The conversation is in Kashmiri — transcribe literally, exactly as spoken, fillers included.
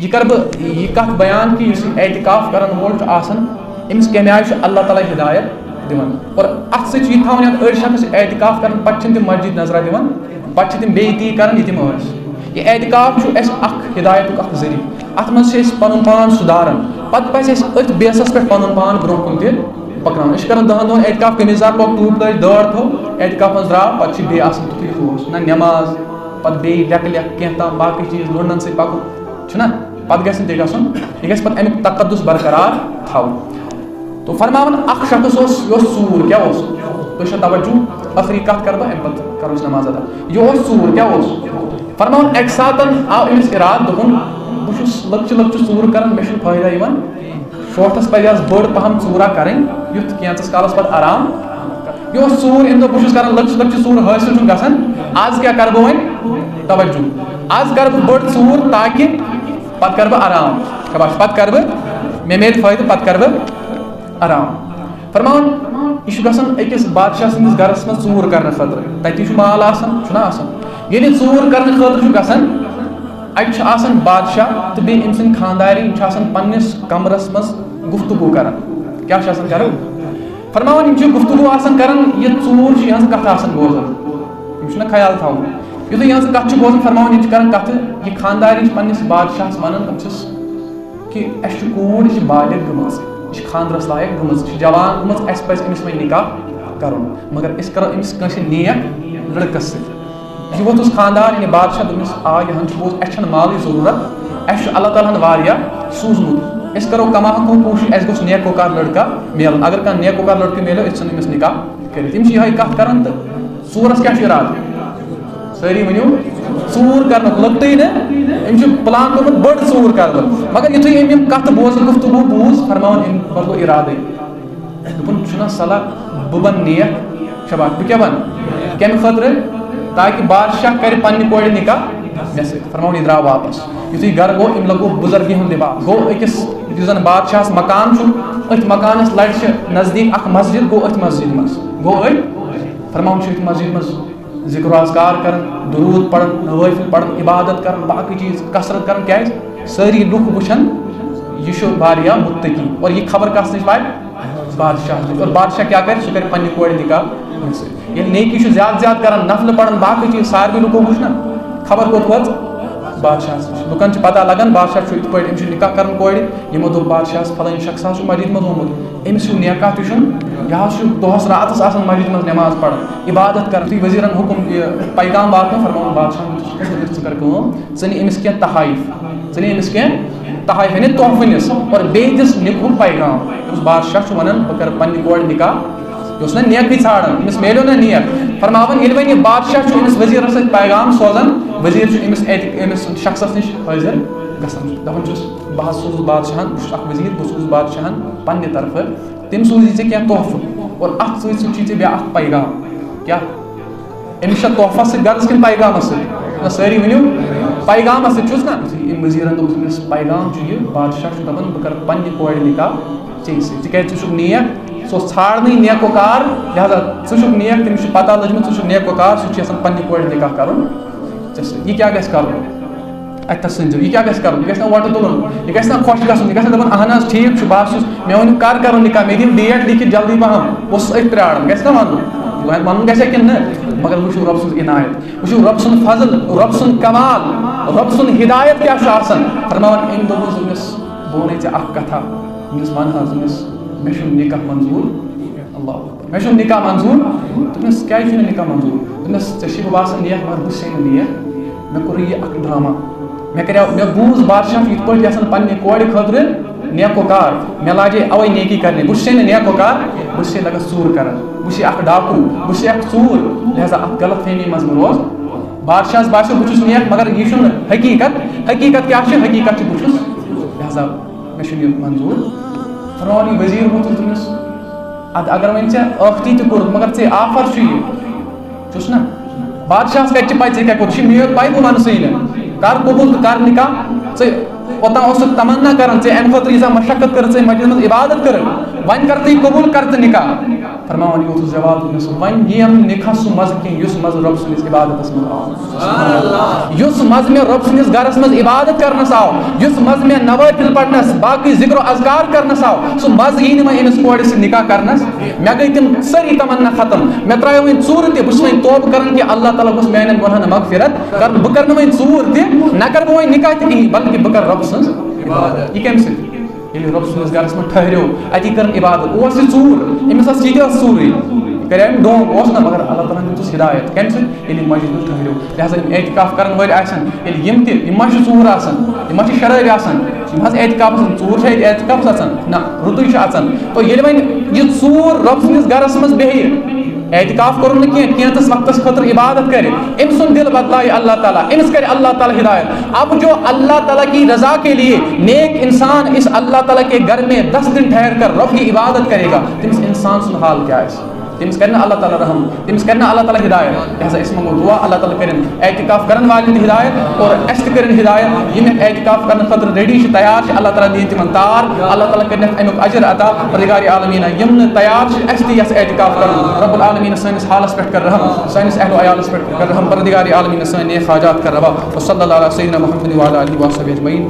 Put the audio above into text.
یہِ کَرٕ بہٕ یہِ کَتھ بیان کہِ یُس یہِ اعتکاف کَرَن وول چھُ آسان، أمِس کَمہِ آیہِ چھُ اللہ تعالیٰ ہدایت دِوان۔ اور اَتھ سۭتۍ چھُ یہِ تھاوُن یاد، أڑۍ شخص چھِ اعتکاف کَران، پَتہٕ چھِنہٕ تِم مسجد نظرہ دِوان، پَتہٕ چھِ تِم بیٚیہِ تی کَران، یہِ تِم ٲسۍ۔ یہِ اعتکاف چھُ اَسہِ اَکھ ہدایتُک اَکھ ذٔریعہٕ۔ اَتھ منٛز چھِ أسۍ پَنُن پان سُدھاران۔ پَتہٕ پَزِ اَسہِ أتھۍ بیسَس پٮ۪ٹھ پَنُن پان برٛونٛہہ کُن تہِ پَکناوُن۔ أسۍ چھِ کَران دَہَن دۄہَن اعتکاف، قمیٖض یَزار لوگ، ٹوٗپۍ لٲج، دٲر تھٲو، اعتکاف منٛز درٛاو، پَتہٕ چھِ بیٚیہِ آسان تِتھُے یِتھُے اوس۔ نہ نٮ۪ماز، پَتہٕ بیٚیہِ لیٚکہٕ لیٚکھ کینٛہہ تام باقٕے چیٖز، لُنڈَن سۭتۍ پَکُن، چھُنہ؟ پَتہٕ گژھِ نہٕ تہِ گژھُن، یہِ گژھِ پَتہٕ اَمیُک تقدُس برقرار تھاوُن۔ تو فرماوان اَکھ شخص اوس، یہِ اوس ژوٗر، کیٛاہ اوس؟ تُہۍ چھِو توجہ، ٲخری کَتھ کَرٕ بہٕ، اَمہِ پَتہٕ کَرو أسۍ نماز ادا۔ یہِ اوس ژوٗر، کیٛاہ اوس؟ فرماوان اَکہِ ساتَن آو أمِس اِرادٕ، دوٚپُن، بہٕ چھُس لۄکچہِ لۄکچہِ ژوٗر کَران، مےٚ چھُنہٕ فٲیدٕ یِوان۔ شوٹھس پزِ آز بٔڑ پہم ژوٗرا کرٕنۍ، یُتھ کینٛژس کالس پتہٕ آرام۔ یہِ اوس ژوٗر، أمۍ دوٚپ، بہٕ چھُس کران لۄکچہِ لۄکچہِ ژوٗر، حٲصِل چھُنہٕ گژھان، آز کیٛاہ کرٕ بہٕ وۄنۍ؟ توجہ، آز کرٕ بہٕ بٔڑ ژوٗر، تاکہِ پتہٕ کرٕ بہٕ آرام۔ شاباش، پتہٕ کرٕ بہٕ، مےٚ میلہِ فٲیدٕ، پتہٕ کرٕ بہٕ آرام۔ فرماوان، یہِ چھُ گژھان أکِس بادشاہ سٕنٛدِس گرس منٛز ژوٗر کرنہٕ خٲطرٕ۔ تتی چھُ مال آسان، چھُنہ آسان؟ ییٚلہِ ژوٗر کرنہٕ خٲطرٕ چھُ گژھان، اَتہِ چھُ آسان بادشاہ تہٕ بیٚیہِ أمۍ سٕنٛدۍ خانٛدارِنۍ چھِ آسان پننِس کمرس منٛز گفتگو کران۔ کیٛاہ چھِ آسان کران؟ فرماوان، یِم چھِ گفتگو آسان کران، یہِ ژوٗر چھُ یِہٕنٛز کتھ آسان بوزان۔ یِم چھِنہ خیال تھاوان۔ یُتھُے یِہٕنٛز کتھ چھِ بوزان، فرماوان، یِم چھِ کران کتھٕ، یہِ خانٛدارِنۍ چھِ پننِس بادشاہس ونان، أمۍ چھِس کہ اَسہِ چھِ کوٗر، یہِ چھِ بالغ گٔمٕژ، یہِ چھِ خانٛدرَس لایق گٔمٕژ، یہِ چھِ جوان گٔمٕژ، اَسہِ پَزِ أمِس وۄنۍ نِکاح کَرُن، مگر أسۍ کَرو أمِس کٲنٛسہِ نیک لٔڑکَس سۭتۍ۔ یہِ ووٚتھُس خانٛدار، یعنی بادشاہ، دوٚپمَس، آ، یِہَن چھُ بوز، اَسہِ چھَنہٕ مالٕچ ضروٗرت، اَسہِ چھُ اللہ تعالیٰ ہَن واریاہ سوٗزمُت، أسۍ کَرو کما کم کوٗشِش، اَسہِ گوٚژھ نیکوکار لٔڑکہٕ میلُن، اگر کانٛہہ نیکوکار لٔڑکہٕ میلیو، أسۍ ژھٕنو أمِس نِکاح کٔرِتھ۔ یِم چھِ یِہوٚے کَتھ کَران تہٕ ژوٗرَس کیٛاہ چھُ اِرادٕ؟ سٲری ؤنِو، ژوٗر کرنُک، لۄکٹُے نہٕ، أمۍ چھُ plan کوٚرمُت بٔڑ ژوٗر کرنُک۔ مگر یُتھُے أمۍ یِم کتھٕ بوزٕ، گفتگو بوٗز، فرماوان أمۍ بدلو ارادے۔ دوٚپُن، چھُنہ صلاح بہٕ بنہٕ نیک؟ شاباش، بہٕ کیٛاہ بنہٕ؟ کمہِ خٲطرٕ؟ تاکہِ بادشاہ کرِ پننہِ کورِ نکاح مےٚ سۭتۍ۔ فرماوان، یہِ درٛاو واپس۔ یُتھُے گرٕ گوٚو، أمۍ لگوو بُزرگی ہُنٛد لباس۔ گوٚو أکِس، یُس زن بادشاہس مکان چھُ، أتھۍ مکانس لرِ چھِ نزدیٖک اکھ مسجد، گوٚو أتھۍ مسجد منٛز۔ گوٚو أتھۍ، فرماوان چھُ أتھۍ مسجد منٛز ذکر و اذکار کران، درود پران، نوافل پران، عبادت کران، باقی چیز کثرت کران۔ کیازِ؟ سٲری لوٗکھ وٕچھن، یہِ چھُ واریاہ متقی۔ اور یہِ خبر کس نِش واتہِ؟ بادشاہ نِش۔ اور بادشاہ کیٛاہ کرِ؟ سُہ کرِ پننہِ کورِ نکاح أمِس سۭتۍ۔ ییٚلہِ نیکی چھُ زیادٕ زیادٕ کران، نفلہٕ پران، باقی چیز ساروی لوٗکو وٕچھ نا، خبر کوٚت وٲژ؟ بادشاہس نِش۔ لُکن چھِ پتہ لگان، بادشاہ چھُ یِتھ پٲٹھۍ، أمِس چھُ نکاح کران کورِ۔ یِمو دوٚپ، بادشاہس، فلٲنۍ شخص حظ چھُ مسجد منٛز آمُت، أمِس ہیوٗ نیکاح تہِ چھُنہٕ، یہِ حظ چھُ دۄہس راتس آسان مسجد منٛز نماز پران، عبادت کران۔ یُتھُے وزیرن حکم، یہِ پیغام واتنوو، فرمووُن بادشاہن، ژٕ کر کٲم، ژٕ نہِ أمِس کینٛہہ تحائف، ژٕ نہِ أمِس کینٛہہ تحائف، یعنی تحفہٕ نِس، اور بیٚیہِ دِس نِکہُک پیغام۔ یُس بادشاہ چھُ ونان، بہٕ کرٕ پننہِ کورِ نکاح، یہِ اوس نہ نیکٕے ژھانڈان، أمِس میلیو نہ نیک۔ فرماوان، ییٚلہِ وۄنۍ یہِ بادشاہ چھُ أمِس وزیرس سۭتۍ پیغام سوزان، وزیر چھُ أمِس اعت-، أمِس شخصس نِش حٲضِر گژھان، دپان چھُس، بہٕ حظ سوزُس بادشاہن، بہٕ چھُس اکھ وزیر، بہٕ سوزُس بادشاہن پننہِ طرفہٕ، تٔمۍ سوٗزی ژےٚ کینٛہہ تحفہٕ، اور اتھ سۭتۍ سۭتۍ چھُے ژےٚ بیٚیہِ اکھ پیغام۔ کیٛاہ؟ أمِس چھا تحفس سۭتۍ غرض کِنہٕ پیغامس سۭتۍ؟ نہ، سٲری ؤنِو، پیغامس سۭتۍ چھُس نا۔ یُتھُے أمۍ وزیرن دوٚپُس، أمِس پیغام چھُ یہِ، بادشاہ چھُ دپان، بہٕ کرٕ پننہِ کورِ نکاح ژےٚ سۭتۍ، تِکیازِ ژٕ چھُکھ نیک، سُہ اوس ژھانڈنٕے نیکوکار، لہذا ژٕ چھُکھ نیک، تٔمِس چھُ پتہ لٔجمٕژ، ژٕ چھُکھ نیکوکار، سُہ چھُ یژھان پننہِ کورِ نکاح کرُن ژےٚ سۭتۍ۔ یہِ کیٛاہ گژھِ کرُن؟ اَتہِ تھَس ژھٕنۍزیو۔ یہِ کیٛاہ گژھِ کَرُن؟ یہِ گژھِ نا وۄٹہٕ تُلُن، یہِ گژھِ نا خۄش گژھُن، یہِ گژھِ نا دَپُن، اَہَن حظ، ٹھیٖک چھُ، بہٕ حظ چھُس، مےٚ ؤنِو کَر کَرُن نِکاح، مےٚ دِیِو ڈیٹ لیکھِتھ جلدی پَہَم، بہٕ اوسُس أتھۍ پرٛاران، گژھِ نا وَنُن؟ وۄنۍ وَنُن گژھِ کِنہٕ نہٕ؟ مگر وٕچھِو رۄب سٕنٛز عنایت، وٕچھِو رۄب سُنٛد فضل، رۄب سُنٛد کمال، رۄب سُنٛد ہدایت کیٛاہ چھُ آسان۔ فرماوان أمۍ دوٚپُس أمِس، بہٕ وَنَے ژےٚ اَکھ کَتھا، أمِس وَن حظ أمِس، مےٚ چھُنہٕ نِکاح منظوٗر۔ اللہ اکبر۔ مےٚ چھُنہٕ نِکاح منظوٗر۔ دوٚپمَس، کیٛازِ چھُنہٕ نِکاح منظوٗر؟ دوٚپمَس، ژےٚ چھُے بہٕ باسان نیک، مگر بہٕ چھُسے نہٕ نیک۔ مےٚ کوٚرُے یہِ اَکھ ڈرٛاما۔ مےٚ کَریو، مےٚ بوٗز بادشاہ چھُ یِتھ پٲٹھۍ یَژھان پنٛنہِ کورِ خٲطرٕ نیکوکار۔ مےٚ لاجے اَوَے نیکی کَرنہِ۔ بہٕ چھُسے نہٕ نیکوکار، بہٕ چھُسے لَگان ژوٗر کَران۔ بہٕ چھُسے اَکھ ڈاکوٗ، بہٕ چھُسے اَکھ ژوٗر۔ لہذا اَتھ غلط فہمی منٛز مہٕ روز۔ بادشاہَس باسیو، بہٕ چھُس نیک، مگر یہِ چھُنہٕ حقیٖقت۔ حقیٖقت کیٛاہ چھِ؟ حقیٖقت چھِ، بہٕ چھُس، لہذا مےٚ چھُنہٕ یہِ منظوٗر۔ فرعون یہِ وزیٖر ووٚتھُس دوٚپمَس، اَدٕ اگر وۄنۍ ژےٚ ٲختی تہِ کوٚرُتھ، مگر ژےٚ offer چھُ یہِ، چھُس نہ؟ بادشاہَس کَتہِ چھِ پَے ژےٚ کیٛاہ کوٚرُتھ؟ چھِ مےٚ یوت پَے، بہٕ وَنہٕ سٕے نہٕ۔ کر قبوٗل تہٕ کر نِکاح۔ ژےٚ اوٚتام اوسُکھ تمنا کران، ژےٚ اَمہِ خٲطرٕ ییٖژاہ مشقت کٔرٕتھ، ژےٚ مسجدِ منٛز عبادت کٔرٕتھ، وۄنۍ کر ژٕ یہِ قبوٗل، کر ژٕ نِکاح۔ فرماوان یوٗتھس جواب دِنس، وۄنۍ یِیَم نہٕ نِکاح سُہ مزٕ کینٛہہ، یُس مزٕ رۄب سٕنٛدِس عبادتس منٛز آو۔ یُس مزٕ مےٚ رۄب سٕنٛدِس گرس منٛز عبادت کرنس آو، یُس مزٕ مےٚ نوافل پرنس، باقٕے ذکر و اذکار کرنس آو، سُہ مزٕ یی نہٕ وۄنۍ أمِس کورِ سۭتۍ نِکاح کرنس۔ مےٚ گٔے تِم سٲری تمنا ختم، مےٚ ترٛایو وۄنۍ ژوٗرٕ تہِ، بہٕ چھُس وۄنۍ توبہٕ کران کہِ اللہ تعالیٰ گوٚژھ میانٮ۪ن گۄنہن مغفرت کرُن۔ بہٕ کرٕ نہٕ وۄنۍ ژوٗر تہِ، نہ کرٕ بہٕ وۄنۍ نِکاح تہِ کِہیٖنۍ، بلکہِ بہٕ کرٕ رۄب سٕنٛز عبادت۔ یہِ کَمہِ سۭتۍ؟ ییٚلہِ رۄب سٕنٛدِس گرس منٛز ٹھہریو، اَتی کٔرٕن عبادت۔ اوس یہِ ژوٗر، أمِس ٲس یہِ تہِ ٲس ژوٗرٕے، یہِ کَرے أمۍ ڈونٛگ، اوس نہ، مگر اللہ تعالیٰ ہن دیُتُس ہدایت۔ کَمہِ سۭتۍ؟ ییٚلہِ یِم مسجد منٛز ٹھہریو۔ لہذا یِم اعتکاف کرن وٲلۍ آسن، ییٚلہِ یِم تہِ، یِم ما چھِ ژوٗر آسان، یِم ما چھِ شرٲبۍ آسان، یِم حظ اعتکافس منٛز، ژوٗر چھِ اَتہِ اعتکافس اژان؟ نہ، رُتُے چھُ اژان۔ تو ییٚلہِ وۄنۍ یہِ ژوٗر رۄب سٕنٛدِس گرس منٛز بیٚہہِ، اعتکاف کوٚرُن نہٕ کینٛہہ، کینٛژس وقتس خٲطرٕ عبادت کرِ، أمۍ سُنٛد دل بدلایہِ اللہ تعالیٰ، أمِس کرِ اللہ تعالیٰ ہدایت۔ اب جو اللہ تعالیٰ کی رضا کے لیے نیک انسان اس اللہ تعالیٰ کے گھر میں دس دن ٹھہر کر رب کی عبادت کرے گا، تٔمِس انسان سُنٛد حال کیٛاہ آسہِ؟ تٔمِس کرِ نہٕ اللہ تعالیٰ رحم، تٔمِس کرِ نہٕ اللہ تعالیٰ ہدایت۔ لہذا أسۍ منٛگو دعا، اللہ تعالیٰ کٔرِن اعتکاف کرن والٮ۪ن تہِ ہدایت اور اَسہِ تہِ کٔرِن ہدایت۔ یِم یَتھ اعتکاف کرنہٕ خٲطرٕ ready چھِ، تیار چھِ، اللہ تعالیٰ دِیِن تِمن تار، اللہ تعالیٰ کٔرِن اَتھ اَمیُک اجر عطا۔ پروردگار عالمیٖنہ، یِم نہٕ تیار چھِ اَسہِ تہِ یَس اعتکاف کرُن، رب العالمیٖنہ سٲنِس حالس پٮ۪ٹھ کر رحم، سٲنِس اہل و عیالس پٮ۪ٹھ کر رحم۔ پروردگار عالمیٖنہ سٲنۍ نیک حاجات کر روا۔ وصلی اللہ علی سیدنا محمد وعلی آلہ وصحبہ اجمعین۔